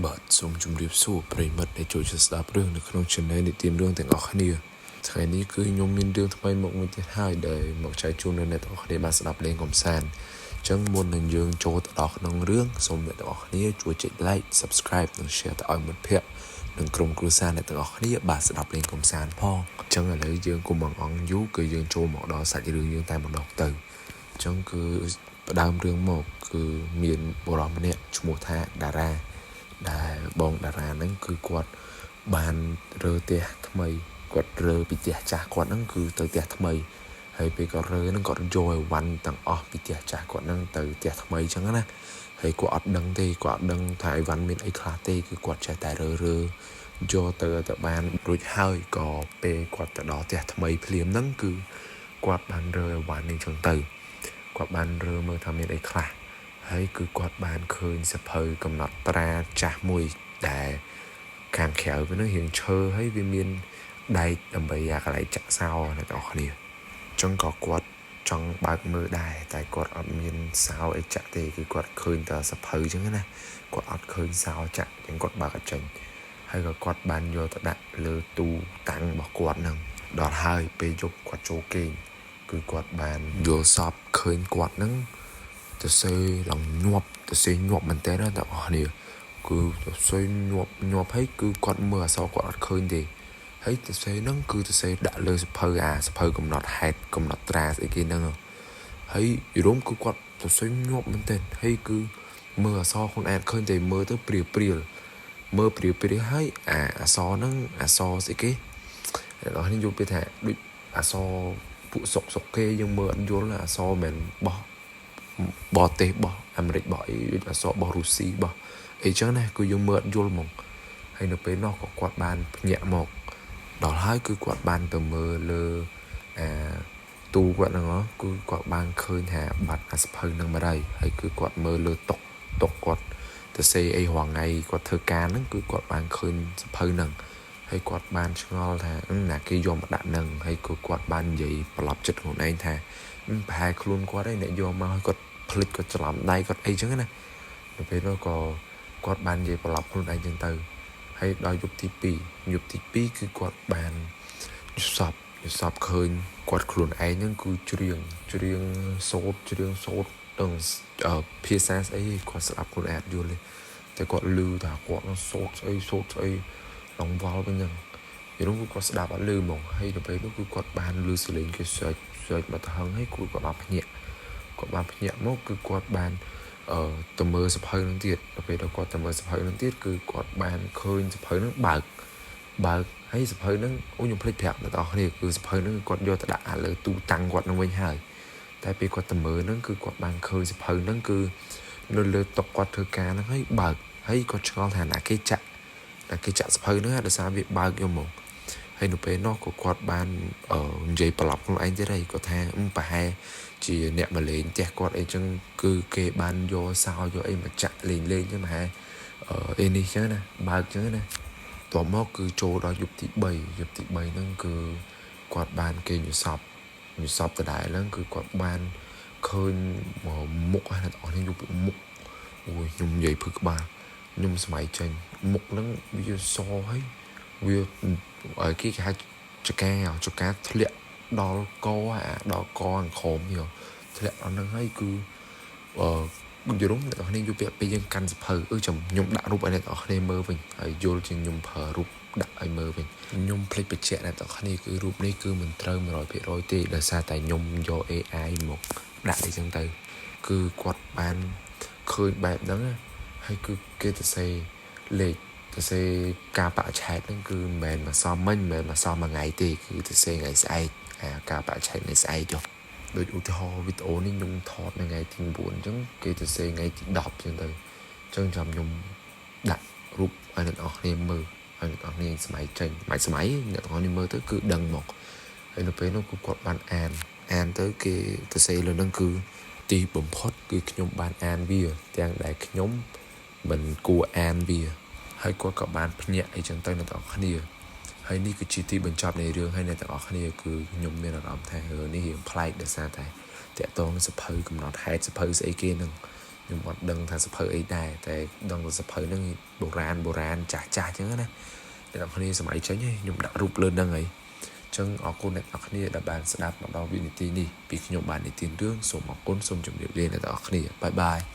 បាទសូមជម្រាបសួរប្រិយមិត្តដែលចូលចិត្តស្ដាប់រឿងនៅក្នុង Channel និទានរឿងទាំងអស់គ្នាថ្ងៃនេះគឺខ្ញុំមានរឿងថ្មីមកមួយទៀតហើយដែលមកចែកជូនដល់អ្នកទាំងអស់គ្នាបានស្ដាប់លេងកម្សាន្តអញ្ចឹងមុននឹងយើងចូលទៅដល់ក្នុងរឿងសូមអ្នកទាំងអស់គ្នាជួយចុច Like Subscribe និង Share ទៅឲ្យមិត្តភ័ក្តិនិងក្រុមគ្រួសារអ្នកទាំងអស់គ្នាបាទស្ដាប់លេងកម្សាន្តផងអញ្ចឹងឥឡូវយើងកុំបង្អង់យូរគឺយើងចូលមកដល់សាច់រឿងយើងតែម្ដងទៅអញ្ចឹងគឺផ្ដើមរឿងមកគឺមានបុរសម្នាក់ឈ្មោះថាតារា ដែលបងតារាហ្នឹងគឺគាត់បានរើផ្ទះថ្មីគាត់រើពីផ្ទះចាស់គាត់ហ្នឹងគឺទៅផ្ទះថ្មីហើយពេលគាត់រើហ្នឹងគាត់យកអីវ៉ាន់ទាំងអស់ពីផ្ទះចាស់គាត់ហ្នឹងទៅផ្ទះថ្មីអញ្ចឹងណាហើយគាត់អត់ដឹងទេគាត់អត់ដឹងថាអីវ៉ាន់មានអីខ្លះទេគឺគាត់ចេះតែរើរើយកទៅទៅបានរួចហើយក៏ពេលគាត់ទៅដល់ផ្ទះថ្មីភ្លាមហ្នឹងគឺគាត់បានរើអីវ៉ាន់នេះអញ្ចឹងទៅគាត់បានរើមើលថាមានអីខ្លះ ហើយគឺគាត់បានឃើញសភៅកំណត់ត្រាចាស់មួយដែលខាងក្រៅវានឹងរៀងឈើហើយវាមានដែកដើម្បីអាកន្លែងចាក់សោអ្នកទាំងអស់គ្នាអញ្ចឹងក៏គាត់ចង់បើកមើលដែរតែគាត់អត់មានសោអីចាក់ទេគឺគាត់ឃើញតែសភៅអញ្ចឹងណាគាត់អត់ឃើញសោចាក់អញ្ចឹងគាត់បើកអត់ចេញហើយក៏គាត់បានយកទៅដាក់លើទូតាំងរបស់គាត់ហ្នឹងដល់ហើយពេលយប់គាត់ចូលគេងគឺគាត់បានយល់សពឃើញគាត់ហ្នឹង ទៅសេឡើងញាប់ទៅសេញាប់មែនតើណាទាំងអស់គ្នាគឺទៅសេញាប់ញាប់ហើយគឺគាត់មើលអក្សរគាត់អត់ឃើញទេហើយទៅសេហ្នឹងគឺទៅសេដាក់លើសភៅអាសភៅកំណត់ហេតុកំណត់ត្រាស្អីគេហ្នឹងហើយរួមគឺគាត់ទៅសេញាប់មែនតើហើយគឺមើលអក្សរខ្លួនឯងឃើញតែមើលទៅព្រាលព្រាលមើលព្រាលព្រាលហើយអាអក្សរហ្នឹងអក្សរស្អីគេអ្នកនរនេះយល់ពីថាដូចអក្សរពួកសុកសុកគេយើងមើលអត់យល់អក្សរមិនបោះ បរទេសរបស់អាមេរិករបស់អីដូចអក្សរបោះរុស្ស៊ីបោះអីចឹងណាគឺយើងមើលអត់យល់ហ្មងហើយនៅពេលនោះក៏គាត់បានភ្ញាក់មកដល់ហើយគឺគាត់បានទៅមើលលើអាទូគាត់ហ្នឹងគឺគាត់បានឃើញថាបាត់អាសភៅហ្នឹងមកហើយហើយគឺគាត់មើលលើតុកតុកគាត់ទៅសេអីរាល់ថ្ងៃគាត់ធ្វើការហ្នឹងគឺគាត់បានឃើញសភៅហ្នឹងហើយគាត់បានឆ្ងល់ថាណាគេយកមកដាក់ហ្នឹងហើយគឺគាត់បាននិយាយប្រឡប់ចិត្តខ្លួនឯងថាប្រហែលខ្លួនគាត់ឯងអ្នកយកមកឲ្យគាត់ភ្លេចគាត់ច្រឡំដៃគាត់អីចឹងណានៅពេលនោះក៏គាត់បាននិយាយប្រឡប់ខ្លួនឯងចឹងទៅហើយដល់យប់ទី2យប់ទី2គឺគាត់បានយល់សពយល់សពឃើញគាត់ខ្លួនឯងហ្នឹងគឺច្រៀងច្រៀងសូត្រច្រៀងសូត្រដល់ភាសាស្អីគាត់ស្ដាប់ខ្លួនឯងអត់យល់ទេតែគាត់ឮថាគាត់នឹងសូត្រស្អីសូត្រស្អីឡងវល់វិញហ្នឹងពីនោះគឺគាត់ស្ដាប់អត់ឮហ្មងហើយដល់ពេលនោះគឺគាត់បានឮសលេងគេស្រែកស្រែកមកទៅហឹងហើយគឺគាត់បានភ្ញាក់គាត់បានភ្ញាក់មកគឺគាត់បានអឺទៅមើលសភៅនឹងទៀតដល់ពេលដល់គាត់ទៅមើលសភៅនឹងទៀតគឺគាត់បានឃើញសភៅនឹងបើកបើកហើយសភៅនឹងអូខ្ញុំភ្លេចប្រាប់អ្នកនរគ្នាគឺសភៅនឹងគាត់យកទៅដាក់លើទូតាំងគាត់នឹងវិញហើយតែពេលគាត់ទៅមើលនឹងគឺគាត់បានឃើញសភៅនឹងគឺនៅលើតុគាត់ធ្វើការហ្នឹងហើយបើកហើយគាត់ឆ្ងល់ថាណាគេចាក់ណាគេចាក់សភៅហ្នឹងដោយសារវាបើកយកមកហើយនៅពេលនោះក៏គាត់បាននិយាយប្រឡប់ខ្លួនឯងទៀតហើយគាត់ថាប្រហែលជាអ្នកមកលេងផ្ទះគាត់អីចឹងគឺគេបានយកសោយកអីមកចាក់លេងលេងចឹងប្រហែលអីនេះចឹងណាបើកចឹងណាតបមកគឺចូលដល់យប់ទី3យប់ទី3ហ្នឹងគឺគាត់បានគេងយសពយសពដដែលហ្នឹងគឺគាត់បានឃើញមុខហ្នឹងអ្នកនរនេះយប់មុខអូយខ្ញុំនិយាយភឺក្បាលខ្ញុំសម័យចេញមុខហ្នឹងវាសហើយវាឲ្យគេគេហៅចកាចកាធ្លាក់ដល់កអាដល់កខាងក្រោមនេះធ្លាក់ដល់ហ្នឹងហើយគឺអឺយល់អ្នកនរគ្នាយល់ពេលយើងកាន់សភៅអឺចាំខ្ញុំដាក់រូបឲ្យអ្នកនរគ្នាមើលវិញហើយយល់ជាងខ្ញុំប្រើរូបដាក់ឲ្យមើលវិញខ្ញុំភ្លេចបញ្ជាក់អ្នកនរគ្នាគឺរូបនេះគឺមិនត្រូវ100%ទេដោយសារតែខ្ញុំយក AI មកដាក់អីចឹងទៅគឺគាត់បានឃើញបែបហ្នឹងហើយគឺគេទៅសេលេខទៅសេការបច្ឆេទហ្នឹងគឺមិនមែនមកសមមិញមិនមែនមកសមមួយថ្ងៃទេគឺទៅសេថ្ងៃស្អែកអាការបច្ឆេទថ្ងៃស្អែកចុះដូចឧទាហរណ៍វីដេអូនេះខ្ញុំថតនៅថ្ងៃទី9អញ្ចឹងគេទៅសេថ្ងៃទី10អញ្ចឹងទៅអញ្ចឹងចាំខ្ញុំដាក់រូបឲ្យអ្នកនរគ្នាមើលឲ្យអ្នកនរគ្នាសម័យចេញមិនសម័យអ្នកនរគ្នាមើលទៅគឺដឹងមកហើយនៅពេលនោះគឺគាត់បានអានអានទៅគេទៅសេលើនឹងគឺទីបំផុតគឺខ្ញុំបានអានវាទាំងដែលខ្ញុំមិនគួរអានវាហើយគាត់ក៏បានភ្ញាក់អីចឹងទៅអ្នកទាំងអស់គ្នាហើយនេះគឺជាទីបញ្ចប់នៃរឿងហើយអ្នកទាំងអស់គ្នាគឺខ្ញុំមានអារម្មណ៍ថារឿងនេះរៀងប្លែកដោយសារតែតាក់ទងនឹងសភៅកំណត់ហេតុសភៅស្អីគេហ្នឹង ខ្ញុំអត់ដឹងថាសភៅអីដែរតែដឹងថាសភៅហ្នឹងបុរាណបុរាណចាស់ចាស់អញ្ចឹងណាអ្នកទាំងគ្នាសម័យចេញខ្ញុំដាក់រូបលើហ្នឹងហើយចឹងអរគុណអ្នកទាំងគ្នាដែលបានស្ដាប់មកដល់វិនាទីនេះពីខ្ញុំបាននិទានរឿងសូមអរគុណសូមជម្រាបលាអ្នកទាំងអស់គ្នាbye bye.